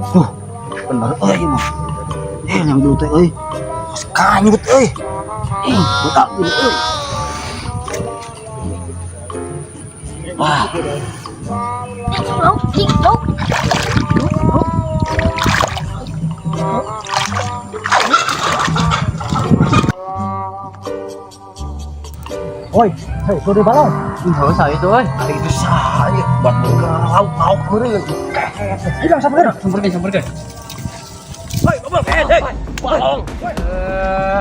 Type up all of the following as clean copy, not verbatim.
Duh, bener euy ieu mah. Eh, yang dulu teh euy. Geus kanyut euy. Ih, budak gini euy. Wah, Oi, hei, gede balong. Heuh, itu euy. ari itu saha buat lauk lauk meureun. Hilang samperin. Samperkeun, samperkeun. Hei, goblok, hei, hei. Balong. Eh,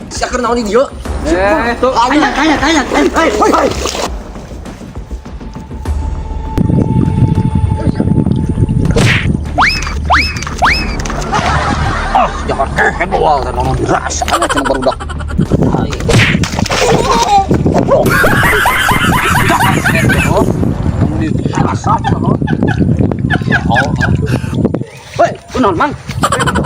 Sia keur naon di dieu? eh, tuh. Kanya, kanya, kanya. Hei, hei, hei. Ah, jangan kehe bawal teh naon dirasa cenah barudak. Hai. Goblok. Dirasa cenah naon. Oh. Hei, kunaon Mang?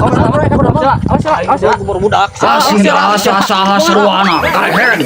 Awas, awas, awas. Aing baru budak. Asing asa saha seruana karehen.